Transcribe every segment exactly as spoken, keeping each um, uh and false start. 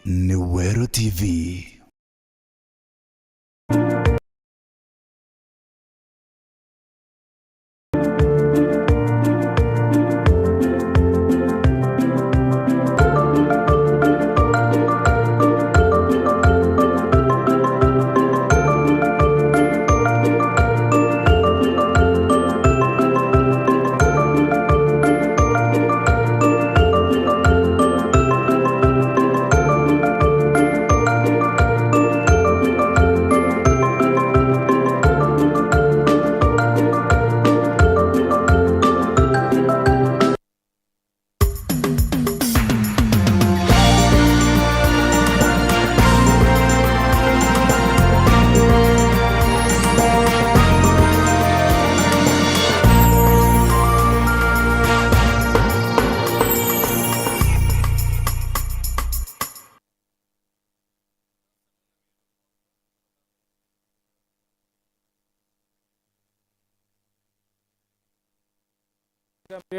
ni Weru T V.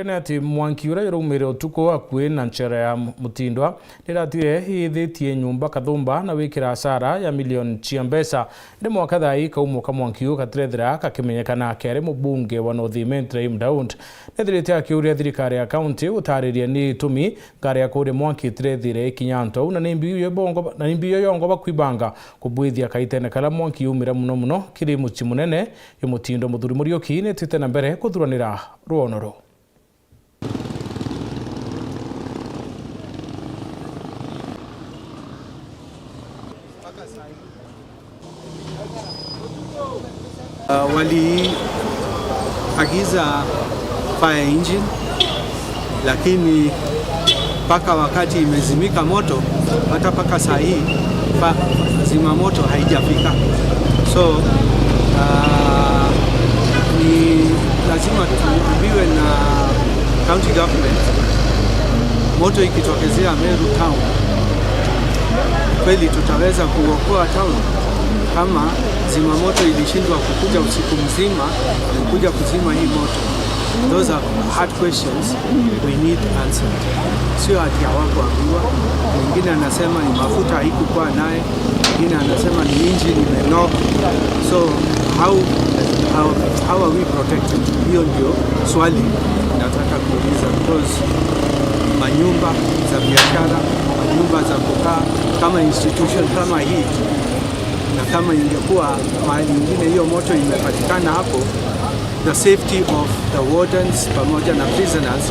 Ni ati mwanki uria juraumire utuku akui na nchera ya Mutindwa niratire iithitie nyumba kathumba na wikira asara ya milioni cia mbeca. Indi mwaka thaa ii kaumo ka mwanki uu gatirethira gakimenyekana, akiari mubunge wa North Imenti Rahim Daud nethirite akiuria thirikari ya kaunti gutariria ni itumi ngari ya kuria mwanki itirethire ikinya antu au, na ni mbi yo bongo, na ni mbi yo yongo bakwibanga kubwithia kaitene karia mwanki yumire muno muno kiri mucii munene. Yo Mutindwa, Muthuri Muriuki nitwite na mbere kuthuranira rwono ruu. Uh, waliagiza fire engine, lakini mpaka wakati imezimika moto, hata mpaka saa hii fa-, zimamoto haijafika. So, uh, ni lazima tuambiwe na county government, moto ikitokezea Meru town, kweli tutaweza kuokoa town kama zimamoto ilishindwa kukuja usiku mzima kuja kuzima hii moto? Those are hard questions we need answered. Sio ati hawakuambiwa. Mwingine anasema ni mafuta haikukuwa naye, mwingine anasema ni engine imenoka. So how, how, how are we protected? Hiyo ndio swali nataka kuuliza, because manyumba za biashara, manyumba za kukaa, kama institution kama hii, na kama ingekuwa mahali ingine hiyo moto imepatikana hapo, the safety of the wardens pamoja na prisoners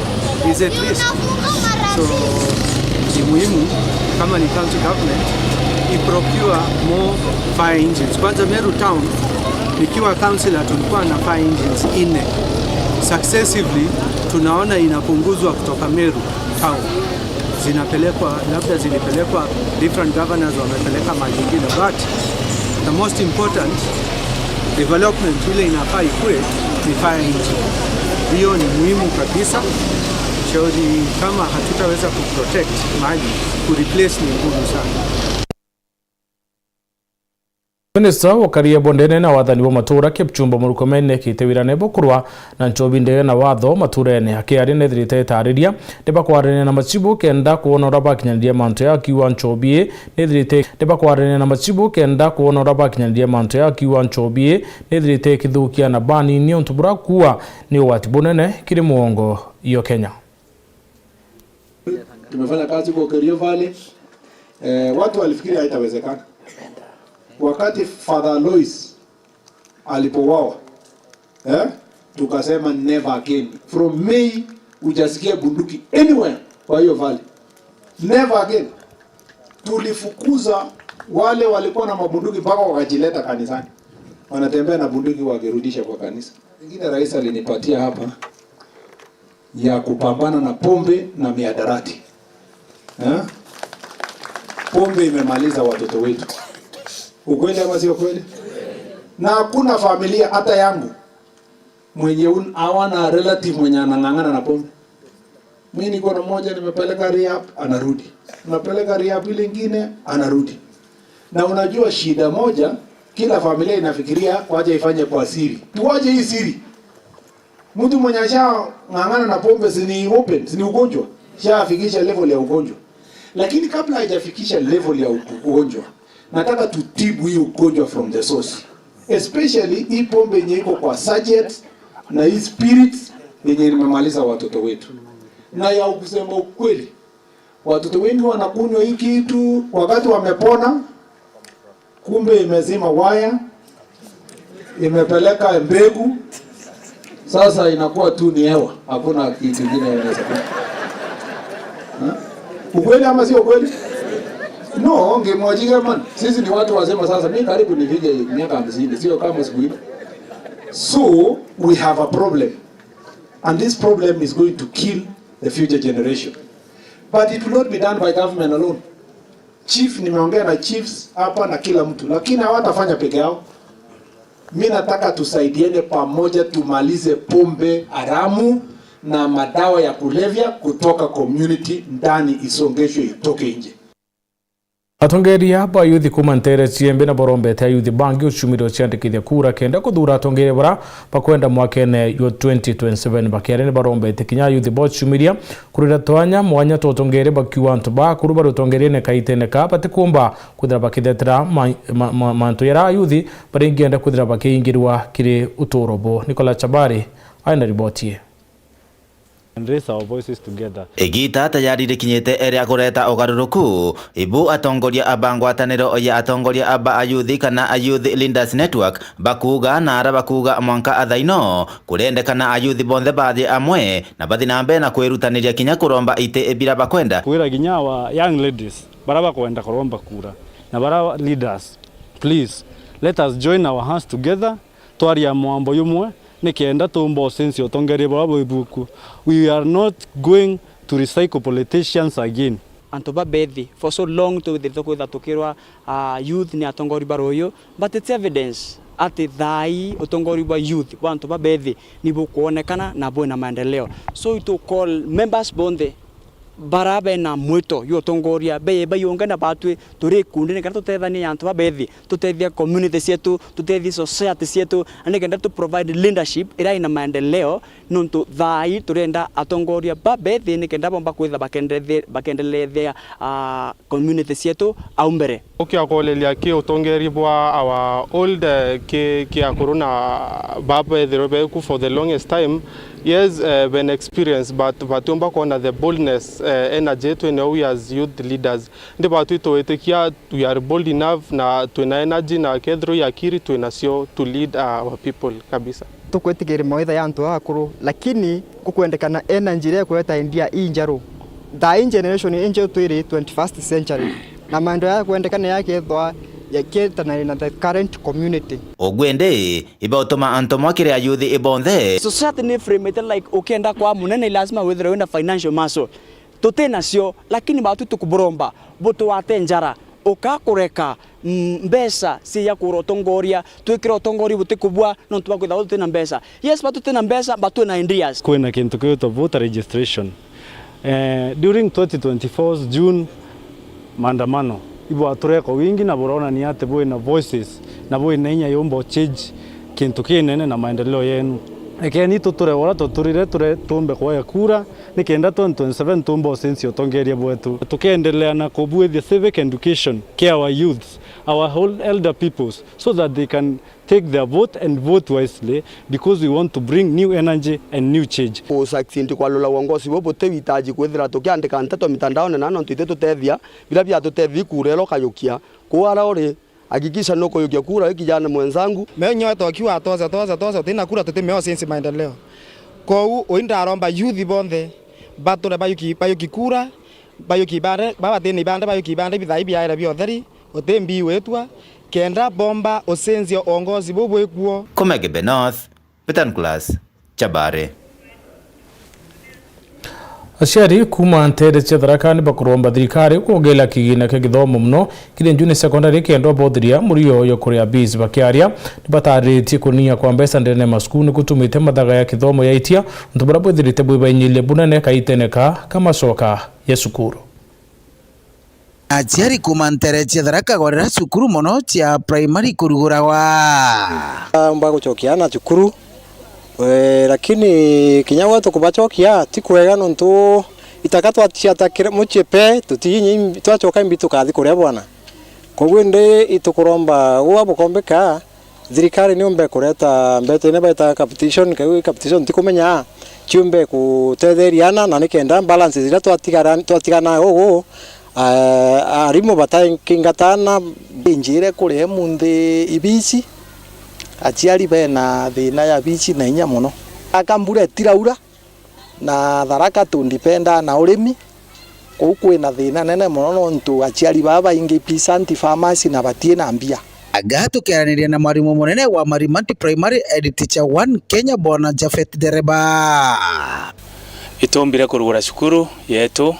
is at risk. So, ni muhimu kama ni county government i procure more fire engines. Kwanza Meru town, nikiwa councillor, tulikuwa na fire engines nne. Successively tunaona inapunguzwa kutoka Meru town, zinapelekwa, labda zilipelekwa, different governors wamepeleka mali ingine, but the most important development ile inafaa ikue ni fire engine. Hiyo ni muhimu kabisa. Shauri kama hatutaweza kuprotect mali, kureplace ni ngumu sana. Minista wa ukaria bwa ndene na wathani bwa matura, Kipchumba Murkomen, nekite wirane bwa kurwa na nchobi ndege na watho maturene. Akiaria nethirite etariria ni bakwarania na machibu kenda kwona uria bakinyaniria mantu ya akiuga nchobi ii nethirite, ni bakwarania na machibu kenda kwona uria bakinyaniria mantu ya akiuga nchobi ii nethirite ikithukia na bani ni untu buria kuua ni ugwati bunene kiri mugongo yo Kenya. Tumefanya kazi kwa Kerio Valley. Eh, watu walifikiri haitawezekana. Wakati Father Alois alipouawa, eh, tukasema never again. From May hujasikia bunduki anywhere kwa hiyo valley. Never again. Tulifukuza wale walikuwa na mabunduki mpaka wakajileta kanisani. Wanatembea na bunduki wakirudisha kwa kanisa. Ingine rais alinipatia hapa ya kupambana na pombe na miadarati. Eh? Pombe imemaliza watoto wetu. Ukweli ama sio kweli? Na hakuna familia hata yangu mwenye un-, hawana relative mwenye anang'ang'ana na pombe. Mimi niko na moja, nimepeleka rehab, anarudi. Napeleka rehab ile ingine, anarudi. Na unajua shida moja, kila familia inafikiria waje ifanye kwa siri. Tuwache hii siri. Mtu mwenye ashang'ang'ana na pombe, si ni open, si ni ugonjwa? Shafikisha level ya ugonjwa. Lakini kabla haijafikisha level ya ugonjwa, nataka tutibu hii ugonjwa from the source, especially hii pombe yenye iko kwa sachet na hii spirits yenye imemaliza watoto wetu. Na ya kusema ukweli, watoto wengi wanakunywa hii kitu wakati wamepona, kumbe imezima waya, imepeleka mbegu, sasa inakuwa tu ni hewa, hakuna kitu kingine inaweza kuwa. Ha? Ukweli ama sio ukweli? No, ngemwajika man. Sisi ni watu wazima sasa. Mimi karibu nifike miaka hamsini, sio kama siku ile. So we have a problem. And this problem is going to kill the future generation. But it will not be done by government alone. Chief, nimeongea na chiefs hapa na kila mtu, lakini hawatafanya peke yao. Mi nataka tusaidiane pamoja, tumalize pombe haramu na madawa ya kulevya kutoka community ndani, isongeshwe itoke nje. Atongeria ba youth kuuma nteere cia Embu na barombete ayuthi bangi uciumire uciandikithia kura kenda kuthuura atongeria bara bakwenda mwakene jwa twenty twenty-seven. Bakiaria ni barombete kinya ayuthi ba uciumiria kurira twanya mwanya twa utongeria, bakiuga antu ba akuru bari utongeriene kaitene ka batikumba kwithira bakithetera ma-, ma-, ma-, mantu jaria ayuthi baringienda kwithira bakiingirwa kiri uturo bo. Nicolas Chabari aina riboti ii. And raise our voices together. Igita tayari rikinyite ria kureta ugaruruku. Ibu atongoria aba ngwataniro ya atongoria aba a youth kana a Youth Leaders Network bakuuga na ara bakuuga mwanka athaino kurendekana ayuthi bonthe bathie amwe na bathi na mbere na kwirutaniria kinya kuromba iti bira bakwenda. Kwira kinya our young ladies bara bakwenda kuromba kura na bara leaders, please, let us join our hands together, twaria mwambo jumwe, nikenda tuumba ucenjia utongeria buria bwi buku. We are not going to recycle politicians again. Antu babethi for so long twithirite kwitha tukirwa, ah, youth ni atongori ba ruuyu, but it's evidence ati thaai utongori bwa youth bwa antu babethi ni bukwonekana na bwina maendeleo. So to call members bonthe bara bena mwito jwa utongoria, beye baiunge na batwi turi ikundi, nikenda tutethanie antu babethi, tutethie community cietu, tutethie society cietu, na nikenda tu provide leadership iria ina maendeleo, nontu thaai turenda atongoria babethi nikenda bomba kwitha bakenderethe-, bakenderethea, ah, community cietu au mbere. Ukiakoleria ki utongeria bwa our old, eh, ki, ki akuru na baba ethirwe beku for the longest time, yes, eh, been experienced, but batiumba kwona the boldness, eh, energy twineo we as youth leaders. Ndi batwi twitikia we are bold enough na twina energy na kethirwa i akiri twinacio to lead our people kabisa. Tukwitikiria mawitha ya antu akuru, lakini gukwendekana energy iria ikweta ndia injeru. Thaa ii generation injeru twiri twenty-first century, na maendeleo ya kwendekana yakethwa yakietana na the current community. Ugwindi ibautuma antu mwa kiri ayuthi ibonthe. Society ni framete like ukienda kwa munene lazima withirwe wina financial muscle. Tuti nacio, lakini batwi tukuburomba butwate njara, ukakureka, mm, mbeca cia kura utongoria, twikire utongoria butikubua nontu bwa kwithagwa tuti na mbeca. Yes, batwi tuti na mbeca, but twi na ideas. Kwina kintu kiitwa voter registration. Eh, during twenty twenty-four June, maandamano ibwatureka wingi na buronania ati bwina voices na bwina inya yumba change kintu kinene na maendeleo yenu. Ekeni tuture ura tuturire, ture tumbe kuoya kura, nikenda twenty twenty-seven tumba ucenjia utongeria bwetu. Tukendelea na kubuithia civic education kia our youths, our whole elder peoples, so that they can take their vote and vote wisely, because we want to bring new energy and new change. Ku succeed kwalula uongozi buu buti witaji kwithira tukiandika nteto mitandaone na nontu ititutethia, biria biatutethia kura ira ukayukia. Kuu ara uri, hakikisha nukuyukia kura ii kijana mwenzangu. Menyo tokiwa toza, toza, toza, utina kura tutimeo since maendeleo. Kou ui ndaromba youth bonthe bature bayuki, bayuki kura, bayuki ibande, baba batina ibande, bayuki ibande bithai biaere bia utheri, uti mbii witwa, kenda bomba ucenjia uongozi buu bwikuo. Kumege Benoth, Peter Nicholas, Chabare. Aciari kuuma nteere cia Tharaka ni bakuromba thirikari kwongeera kigina kia githomo mono kiri njuni secondary kenda bothiria murio yo kuria fees. Bakiaria, ni batariritie kunia kwa mbeca ndene ya macukuru ni gutumite mathaga ya kithomo yaitia, untu buria bwithirite bwibainyirie bunene kaitene ka, ka macoka ya cukuru. Aciari kuuma nteere cia Tharaka gwarira cukuru mono cia primary kuruguragwa. Mba gucokia aana cukuru, eh, lakini kinya gwe tukubacokia ti kwega, nontu Itaka twaciatakire mucii pe, tutiinyi imbi-, twacoka imbi tukathi kuria bwana. Koguo indi itukuromba gwa bukombeka, thirikari niumbe kureta mbeca iria baitaga capitation, kau capitation ntikumenya, ciumbe kutetheria ana, na nikenda balances iria twatigara-, twatigana ugu, a-, arimu batakingatana. Injire kuria munthi ibici, aciari bena thina ya bici na inya mono. Aka mbura itiraura, na Tharaka tundipendaa na urimi, kuu kwina thina nene mono, nontu aciari baa baingi peasant farmers na batii na mbia. Anga tukiaraniria na mwarimu munene wa Marimanti Primary, head teacher one Kenya, Bwana Japhet Dereba. Itumbire kurugura cukuru yetu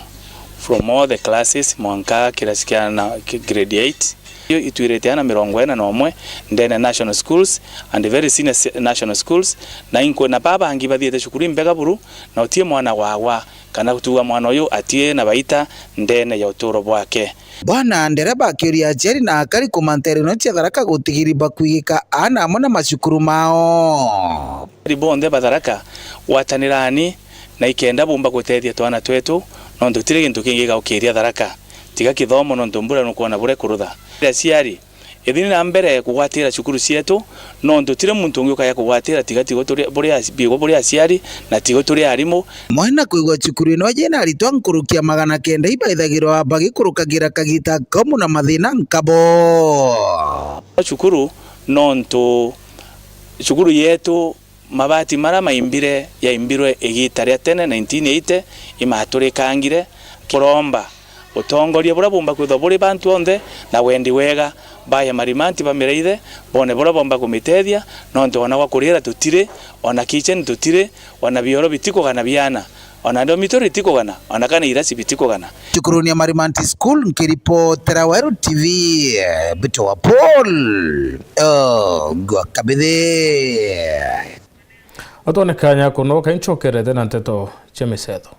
from all the classes mwanka kirasi kia na, ki-, grade eight. Itwirite ana mirongo ina na umwe ndene national schools and very senior se-, national schools, na inkwe na baa bangi bathiite cukuru imbega buru, na utie mwana wagwa kana gutuga mwana uyu atie na baita ndene ya uturo bwake. Bwana Ndereba akiuria aciari na akari kumanta irino cia Tharaka gutigiri bakwigika ana amwe na macukuru mao. Aciari bonthe ba Tharaka, gwatanirani na ikenda bumba gutethia twana twetu, nontu tiri gintu kingi gaukiria Tharaka tiga kithomo, nontu mbura nukwona buria kurutha. Aciari, ithini na mbere kugwatira cukuru cietu, nontu tiri muntu ungi ukaya kugwatira tiga tigo turi, buri aci-, bigo buri aciari na tigo turi arimu. Mwana kwigua cukuru ino yina aritwa nkuruki ya magana kenda ibaithagirwa bagikurukagira kagita kaumu na mathina nkabo. Cukuru, nontu cukuru yetu mabati mara maimbire, yaimbirwe igita ria tene, nineteen eighty, imaturikangire. Kuromba utongoria buria bumba kwithwa buri bantu onthe na wendi wega, baye Marimanti bamiraithe, bone buria bomba kumitethia, nontu ona gwa kurira tutiri, ona kitchen tutiri, ona bioro bitikugana biana, ona ndio mitu ritikugana, ona kana irasi bitikugana. Cukuruni ya Marimanti School, nkiripotera Weru T V, eh, Mbito wa Paul, oh, gwa Kabithi. Atwone kanya kuno kainchokerete na nteto cia micetho.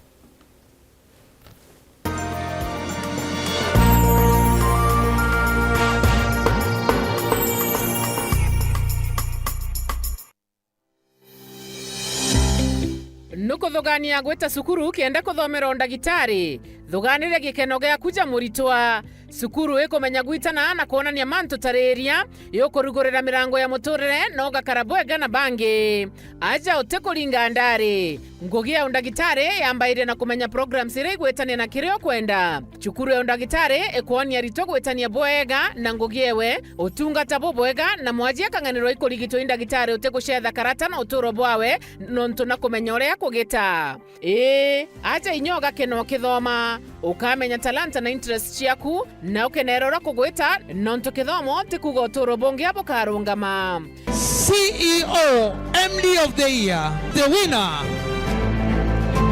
Nukuthugania gwita cukuru kenda kuthomera undagitari? Thuganiria gikeno giaku ja muritwa. Cukuru ikumenya gwitana na kwonania mantu tariria, iukurugurira mirango ya muturire na ugakara bwega na bangi. Aja utikuringa ndari. Ngugi ya undagitari yambairia na kumenya programs iria igwitania na kiria ukwenda. Cukuru ya undagitari ikwonia aritwa gwitania bwega na ngugi ewe, utungata bubwega, na mwaji akang'anirwa ikurigitwa i ndagitari utigucetha karata na uturo bwawe, nontu na kumenya uria kugita. Ii, aja inya ugakena ukithoma, ukamenya talanta na interest ciaku, na ukenera uria kugwita, nontu kithomo ti kuuga uturo bungi bukarungama. C E O, M D of the Year, the winner,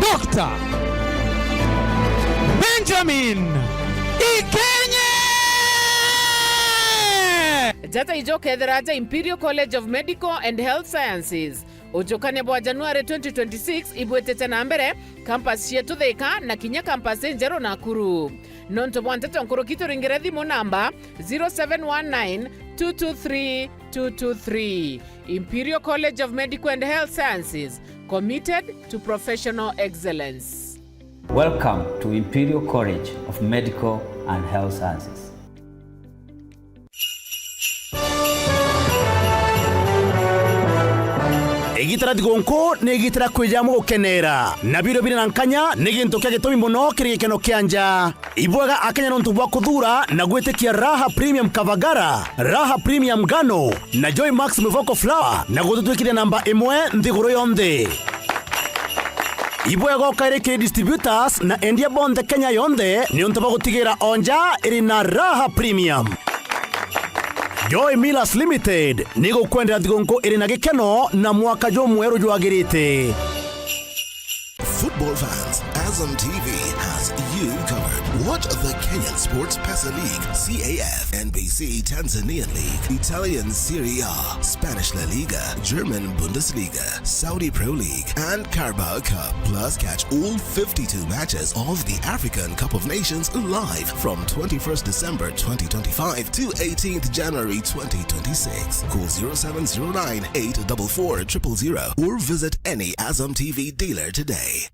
Doctor Benjamin Ikenye! Jata ijo kethira aja Imperial College of Medical and Health Sciences. Ujukania bwa January twenty twenty-six ibwitite na mbere, campus cietu Thika na kinya campus injeru Nakuru. Nontu bwa nteto nkuruki, turingire thimu namba zero seven one nine two two three two two three. Imperial College of Medical and Health Sciences, committed to professional excellence. Welcome to Imperial College of Medical and Health Sciences. Igita ria thigunku ni igita ria kwija amwe gukenera, na birio biri na nkanya ni gintu kia gitumi mono kiri gikeno kia nja. Ibwega Akenya nontu bwa kuthuura na gwitikia Raha Premium Kavagara, Raha Premium Ngano, na Joy Max Mivoko Flour, na gututwikithia namba imwe nthiguru yonthe. Ibwega ukairi kiri distributors na endia bonthe Kenya yonthe, niuntu bwa gutigira o nja iri na Raha Premium. Joy Millers Limited ni gukwendera thigunku iri na gikeno na mwaka jumweru jwagirite. Football fans, Azam T V has you covered. Watch the Kenyan Sports Pesa League, C A F, N B C Tanzanian League, Italian Serie A, Spanish La Liga, German Bundesliga, Saudi Pro League, and Carabao Cup. Plus, catch all fifty-two matches of the African Cup of Nations live from twenty-first December twenty twenty-five to eighteenth January twenty twenty-six. Call zero seven zero nine, eight double four, triple zero or visit any Azam T V dealer today.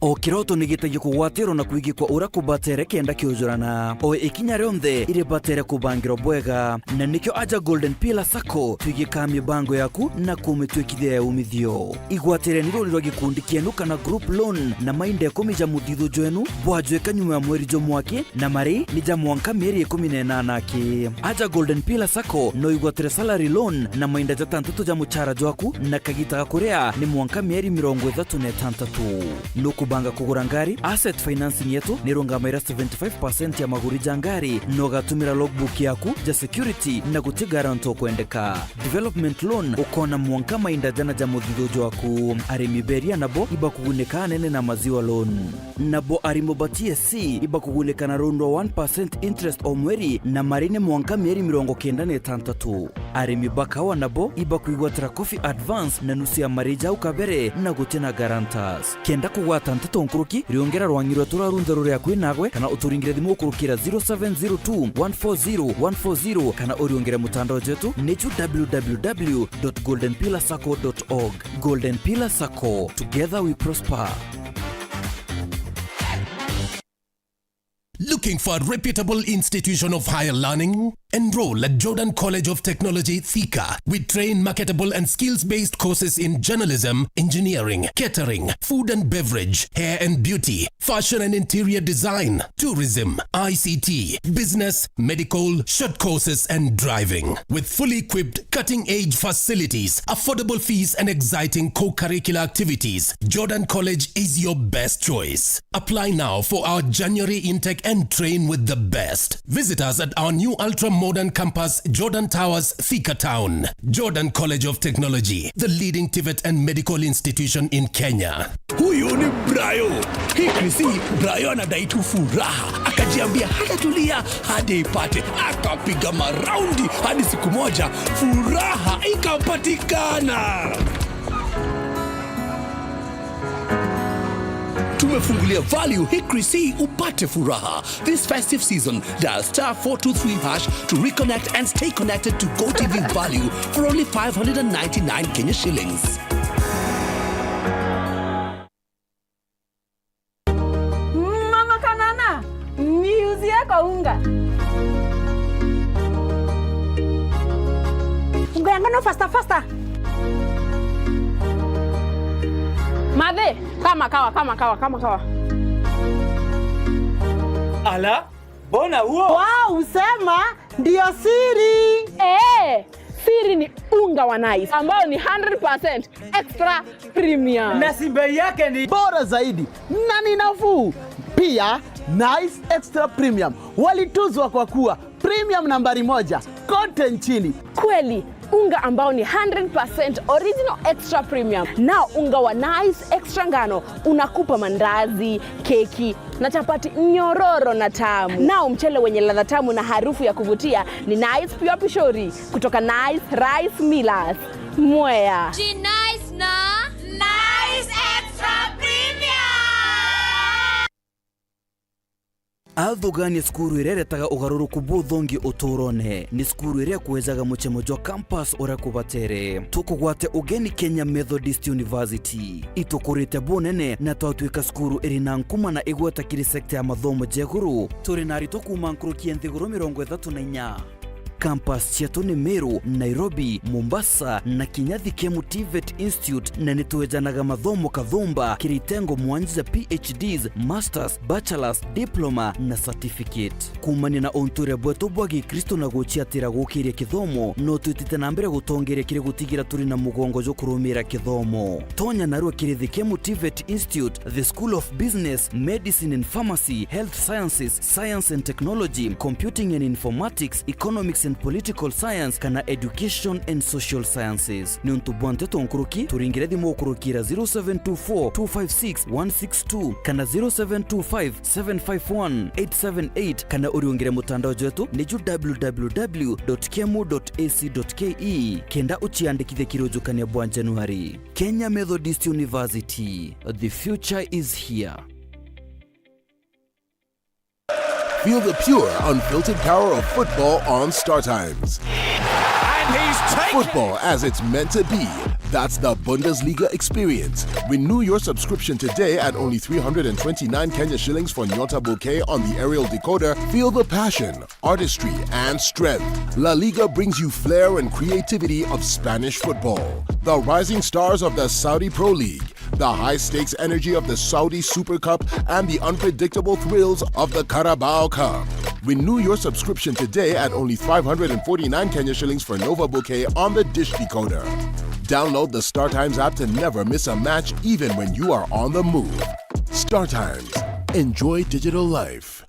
O kiroto ni gitagia kugwatirwa na kwigikwa uria kubatere kenda kiujurana. O ikinya rionthe iribatere kubangirwa bwega. Na nikio aja Golden Pillar Sacco twigikaa mibango yaku na kumitwikithia ya umithio. Igwatireni runi rwa gikundi kienu kana group loan na mainda ikumi ja muthithu jwenu bwajwika nyuma ya mweri jumwe aki, na mari ni ja mwanka mieri ikumi na inana aki. Aja Golden Pillar Sacco no igwatire salary loan na mainda jatantatu ja muchara jwaku, na kagita ga kuria ni mwanka mieri mirongo ithatu na itantatu. Nukubanga kugura ngari? Asset financing yetu ni irungamaira seventy five percent ya maguri ja ngari, na ugatumira logbook yaku ja security na guti guarantor ukwendeka. Development loan ukona mwanka mainda jana ja muthithu jwaku. Arimi beria nabo ibakugunika anene na maziwa loan. Nabo arimo ba T S C ibakugunika na rundwa one percent interest o mweri, na mari ni mwanka mieri mirongo kenda na itantatu. Arimi ba kawa nabo ibakwigwatira coffee advance na nusu ya mari jau kabere na guti na guarantors. Kenda kugwata nteto nkuruki, riongera rwang'i rwetu rwa runthe ruri akui nagwe, kana uturingire thimu ukurukira zero seven zero two one four zero one four zero, kana uriongere mutandao jwetu ni ju w w w dot golden pillar sacco dot org. Golden Pillar Sacco, together we prosper. Looking for a reputable institution of higher learning? Enroll at Jordan College of Technology, Thika. We train marketable and skills-based courses in journalism, engineering, catering, food and beverage, hair and beauty, fashion and interior design, tourism, I C T, business, medical, short courses, and driving. With fully equipped, cutting-edge facilities, affordable fees, and exciting co-curricular activities, Jordan College is your best choice. Apply now for our January intake and train with the best. Visit us at our new ultra-modern campus, Jordan Towers, Thika Town. Jordan College of Technology, the leading TVET and medical institution in Kenya. Huyu ni Brayo. Hii Chrissy, Brayo anadai tu furaha. Akajiambia hatatulia hadi ipate. Akapiga maraundi hadi siku moja furaha ikapatikana. Tumefungulia value hii Chrissy upate furaha. This festive season, dial star four two three hash to reconnect and stay connected to GoTV value for only five hundred and ninety-nine Kenya shillings. Mama Kanana, niuzie kwa unga. Unga ya ngano faster, faster. Mathe, kama kawa, kama kawa, kama kawa. Ala, mbona huo? Wow, usema ndio siri. Eh, siri ni unga wa Nice ambao ni hundred percent extra premium. Na si bei yake ni bora zaidi na ni nafuu. Pia, Nice Extra Premium walituzwa kwa kuwa premium nambari moja kote nchini. Kweli, unga ambao ni hundred percent original extra premium. Nao unga wa Nice Extra ngano unakupa mandazi, keki na chapati nyororo na tamu. Nao mchele wenye ladha tamu na harufu ya kuvutia ni Nice Pure Pishori kutoka Nice Rice Millers, Mwea. Ji Nice na Nice Extra Premium. Athugania cukuru iria iretaga ugaruruku buthongi uturone ni cukuru iria ikwejaga muchemo jwa campus uria kubatere. Tukugwate ugeni Kenya Methodist University. Itukurite bunene na twatuika cukuru iri na nkuma na igweta kiri sekta ya mathomo ja iguru. Turi na aritwa kuuma nkuruki ya nthiguru mirongo ithatu na inya. Campus cietu ni Meru, Nairobi, Mombasa na kinya Thikemu TVET Institute, na ni twejanaga mathomo kathumba kiri itengo mwanja ja P H Ds, Masters, Bachelors, Diploma na Certificate. Kuumania na untuire bwetu bwa Gikristo na guciatira gukiria kithomo, no twitite na mbere gutongeria kiri gutigira turi na mugongo jwa kurumira kithomo. Tonya narua kiri Thikemu TVET Institute, the School of Business, Medicine and Pharmacy, Health Sciences, Science and Technology, Computing and Informatics, Economics and Political Science, kana Education and Social Sciences. Niuntu bwa nteto nkuruki, turingire thimu ukurukira zero seven two four two five six one six two kana zero seven two five seven five one eight seven eight, kana uriungire mutandao jwetu ni ju w w w dot kemu dot a c dot k e kenda uciandikithie kiri ujukania bwa Januari. Kenya Methodist University, the future is here. Feel the pure, unfiltered power of football on Star Times. And he's taken Football as it's meant to be. That's the Bundesliga experience. Renew your subscription today at only three hundred and twenty-nine Kenya shillings for Nyota Bouquet on the aerial decoder. Feel the passion, artistry, and strength. La Liga brings you flair and creativity of Spanish football, the rising stars of the Saudi Pro League, the high stakes energy of the Saudi Super Cup, and the unpredictable thrills of the Carabao Cup. Renew your subscription today at only five hundred and forty-nine Kenya shillings for Nova Bouquet on the dish decoder. Download the Star Times app to never miss a match, even when you are on the move. Star Times. Enjoy digital life.